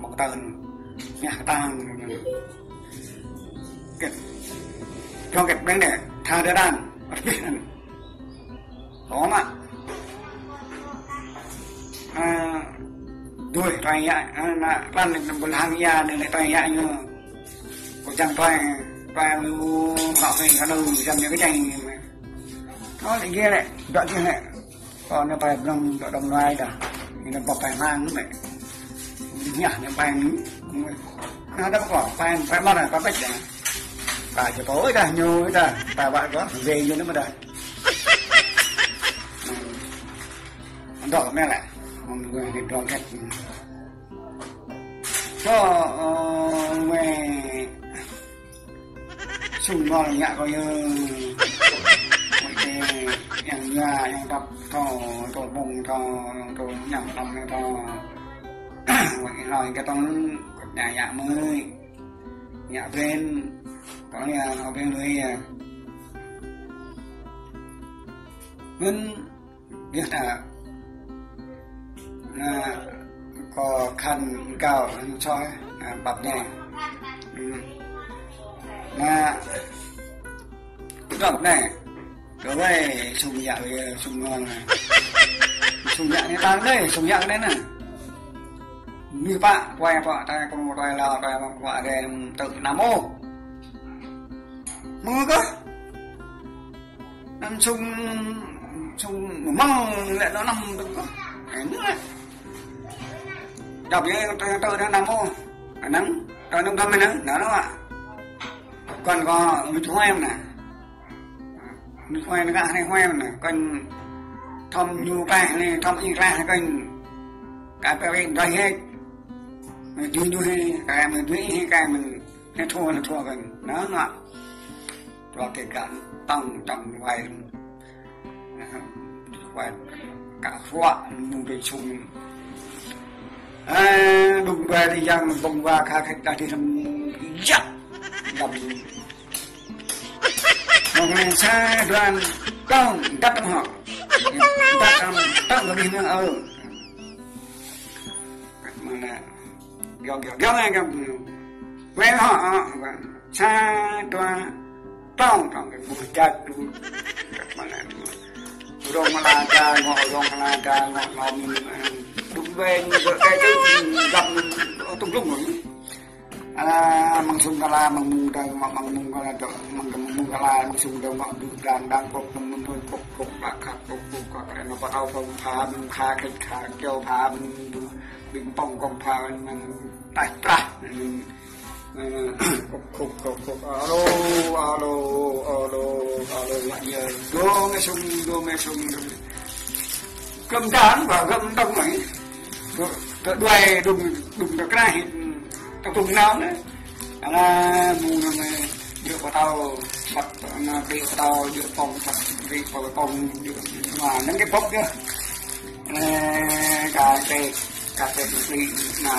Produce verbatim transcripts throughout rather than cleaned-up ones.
Mông tơn. Ña tang. Kĕt. Trong kĕt ƀing đe. Tha đe đan. Ơ mă. Ơ, đuaĭ tơlơi yă, ơ, nă, lăn lĕ ƀôn hăng yă, nă lĕ tơlơi yă ñu. Kơ čang tơlơi, tơlơi lu, hlăk tơlơi kơ đu, čang ñu kơ čang ñu. Ơ, lĕ gih lĕ, dŏ gih lĕ. Kơ nă tơlơi blŏng, dŏ dŏng nuai dah. Ñu nă bŏk tơlơi hmang mĕ. Ña, ñu tơlơi ñu. Nă, dŏ kơ, tơlơi, tơlơi mă, tơlơi pĕč dah. Tơlơi či pô dah, ñu dah, tơlơi wă kơ, wê ñu nă mă dah. Dŏ mĕ lĕ. Mơ̆ng wê ñu dŏ kĕt. Kơ, ơ, wê sung ngol ñă kơ yơ. Wê tê yang yua, yang tap thâo, tơ ƀơ̆ng thâo, tơ ñăm tăm thâo. Wê hloi kơ tong, ñă ñă mơi. Ñă ƀren, kơ ñă ƀren lui. Mơ̆n Yơh ta. Nă, kơ khăn gao hăng čoi, nă, băp ñe. Nă, tơdrŏp nă. Kơ wai sung yă, sung ngol nă. Sung yă nă tang nă, sung yă nă nă. Ñu pă, wai pă, ta kơ wai lao, ta pă, wai gem, tơ nă mô. Mơ̆ kơ. Anŭn sung, sung mơ̆ng lĕ nă năm tŭ kơ. Anŭn lĕ. Dŏ yơh tơ, tơ nă năm ôh. Anŭn, tơ nă năm anŭn, nă năm ă. Kăn kơ mĭt huai nă. Mĭt huai nă, gah nă huai nă. Kăn thom ñu klah nă, thom ih klah nă kăn. Kă pơ wĕ dŏ yơh. Mĭt dui ñu hĕ, kă mĭt dui hĕ, kă mĭt nă thua, nă thua kăn. Nă nă. Tơlơi kơ găn tăng tăng wai. Wai kă huă mơ̆ng tơ sung. Ơ, đŭng wai tơ yang bông wa kha khĕt ta tơ lăm yă. Lăm. Mơ̆ng anai sa dua tong dăp tăm hŏ. Dăp tăm tong lăm ih nă ơ. Mơ̆ng anai. Giŏng, giŏng, giŏng, giŏng. Wai hŏ, hŏ, hŏ. Sa, dua, tong, tong, kơ ƀuh jat, tu. Kơ mă lĕ, tu. Rong mă la da, ngŏ, rong mă la da, ngŏ, ngŏ, mơ̆n, mơ̆n. Đŭk wai, ñu gơ̆, kơ, kơ, găp, mơ̆n, tŭk lŭng, mơ̆n. Ala, mơ̆ng sung kơ la, mơ̆ng mơ̆ng da, mơ̆ng, mơ̆ng mơ̆ng kơ la, dŏ, mơ̆ng, mơ̆ng mơ̆ng kơ la, mơ̆ng sung da, ngŏ, đŭk, đang, đang, kŏk, mơ̆n, mơ̆n, kŏk, kŏk, kŏk, kă, kă, kă, nă, pơtao, kŏk, pha, mơ̆n, kha, kĕt, kha, keo, pha, mơ̆n, tu. Ƀing pŏng kŏng pha anŭn taih prah. Anŭn, ơ, kŏk, kŏk, kŏk, kŏk. Alo, alo, alo, alo, lăi yơh. Dŏ mơi sung, dŏ mơi sung. Gơ̆m dang, ba gơ̆m dang mơi. Dŏ, dŏ đuaĭ, đŭng, đŭng dŏ kraih. Tơkŭng nao nă. Ala, mơ̆ng anŭn mơi. Djơ̆ pơtao, săp, nă, djơ̆ pơtao, djơ̆ pŏng, săp, djơ̆ pơtao, pŏng, djơ̆, nă, anŭn kơ bŏk yơh. Ơ, kơ kĕ, kơ kĕ, nă,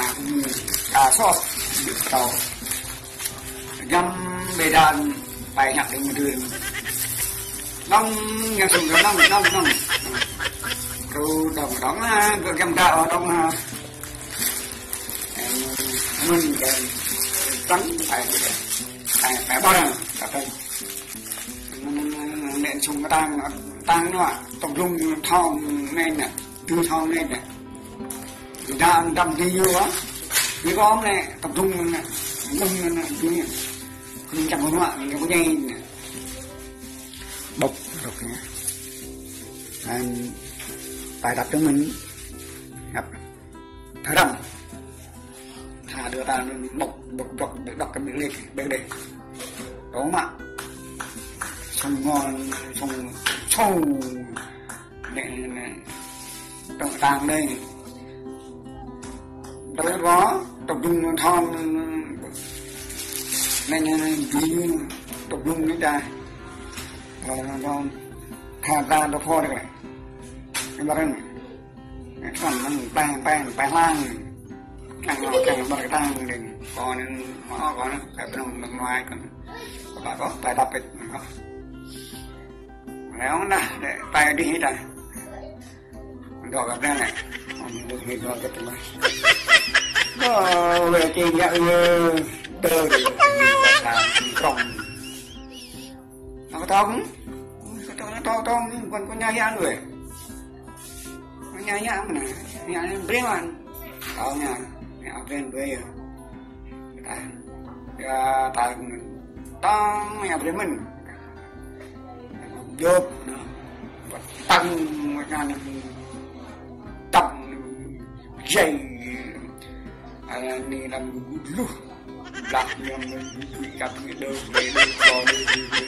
kơ sôs, djơ̆ pơtao. Jăm bê đan, pai ñăk đơ̆ng mơdưn. Nong, ñăk sung, nong, nong, nong. Kơ dŏng, dŏng, a, kơ jăm đa, dŏng, a. Mơ̆n kơ tăng, pai, pai, pai ƀơ̆ng, kơ tăng. Nĕ sung kơ tăng, tăng nă, tŏk lŭng thong nĕ nă, tui thong nĕ nă. Đam, đam tui ñu ă. Ñu kơ ôm nĕ, tŏk lŭng nă, lŭng nă, tui ñu. Kơ ñu čăm hơnuă, ñu kơ ñai nă. Ƀŏk, ƀŏk nă. Anŭn, pai dăp tơ mơ̆n. Ngăp. Tha răm. Tha dua ta anŭn ƀŏk, ƀŏk, ƀŏk, ƀŏk, ƀŏk kơ ƀing lĕ, ƀing đe. Tong mă. Sung ngol, sung, sung. Nĕ, nĕ, nĕ. Tong tang nĕ. Tong kơ, tong đŭng thong. Nĕ, nĕ, nĕ, dui, tong đŭng nĕ ta. Tong, tong, tha ta tong pho đe. Nĕ, ƀă rơ̆ng. Nĕ, tong mơ̆n, pang, pang, pang hlang. Tang, tang, ƀă rơ̆ng tang, đing. Kơ nĕ, mă, kơ nĕ, kơ pơnong, mơ̆ng mai, kơ nĕ. Kơ ƀă kơ, pai dăp pĕt, kơ. Lĕ ŏng dah, lĕ pai dih dah. Dŏ kơ ƀing lĕ. Ŏng dŏ hĭ dŏ kơ tơlơi. Ơ, weh, čing ngă, ơ, đơ, đơ, đơ, đơ, đơ, đơ. Nó có to không? Có to, nó to, to, nhưng còn có nhai ăn rồi. Nó nhai nhai mà nè, nhai ăn brên ăn. Tao nha, nhai ăn brên brên. Ta, ya, ta, tao nhai ăn brên mình. Djop, nó. Tăng, nó, nó, tăng, dây. Anai lăm luh. Lah, yang men bui kap ni dơ, dơ, dơ, dơ, dơ, dơ.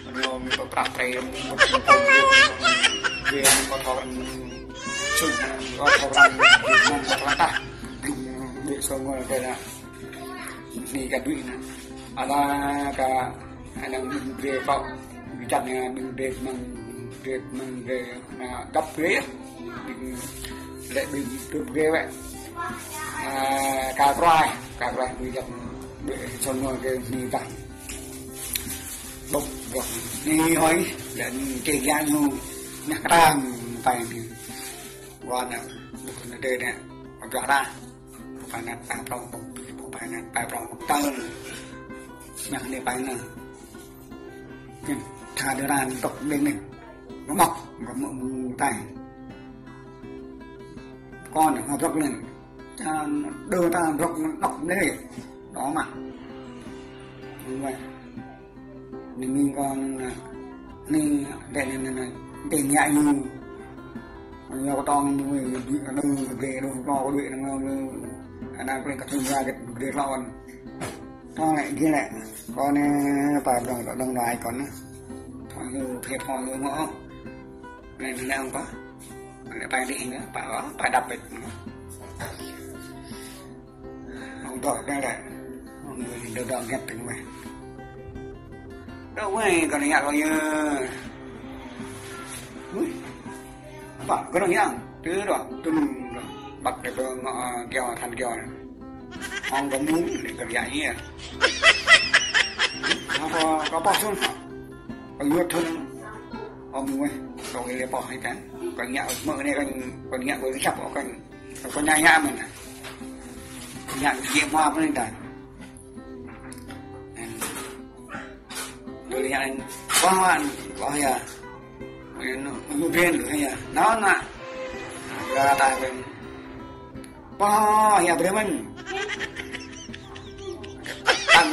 Anai men pơprah trai, men pơprah trai, men pơprah trai, sun, men pơprah trai, men pơprah tah. Blung, blung, blung, songol, kơ na. Ni kơ duit na. Ala kơ Anai ƀing drơi kâo, ƀing čăn anai ƀing drơi mơ̆ng, drơi mơ̆ng drơi, anai găp drơi yơh. Ƀing lĕ ƀing drơi drơi wĕ. Anai kơ kruai, kơ kruai ƀing čăn ƀing sơnô kơ ni tah. Ƀôk, ƀôk. Ni hơi, lĕ ni čê gia ñu, anai kơtang, pai ni. Wa anai, ƀôk anai drơi anai, ƀôk anai. Pơpă anai pă prong pơpă, pơpă anai pă prong pơtơl. Mă anai pă anai. Kơ tha dơran tŏk ƀing anai. Gơmŏk, gơmŏk mơ̆ng tai. Kơ anai hơbrŏk anai. Čang dơ ta brŏk anai tŏk anai. Đó mà. Mơ̆ng wai. Ni mĭn kơ anai, ni, dêh ni, ni, ni, dêh ngă ñu. Ñu kơtong ñu, ñu, ñu, ñu, ñu, ñu, ñu, ñu, ñu, anai kơ thun ra kơ drơi hlâo. Tong lĕ, gih lĕ. Kơ anai, pă dong, dong, dong, ai kơ anai. Thun ñu, phê thun ñu ngă. Anai, anai, anai, pă. Anai, pă dih, pă, pă dăp bĕt. Hông dŏ anai lĕ. Hông dŏ, dŏ, dŏ ngăt tơ̆ng mơ̆. Dŏ wai, kơ anai ngă kơ ñu. Ui. Pă, kơ anai ngă. Tơ dŏ, tơ̆ng dŏ. Ƀăt lĕ pơ ngă, kiaŏ, than kiaŏ. Hông kơ mơ̆ng, lĕ kơ anai ngă. Hông kơ, kơ pă thun hă. Kơ ñu thun. Hông mơ̆ng wai, kơ anai lĕ pă hai kan. Kơ anai ngă, mơ̆ng anai kan, kơ anai ngă kơ sap kơ anai. Kơ anai ngă mơ̆n. Ngă djơ̆ mă pơ anai ta. Dôl ngă anai, wah, wah, wah ya. Ñu, ñu brên lu ya. Nao na. Kơ ta brên. Wah, ya brên mơ̆n. Tăng,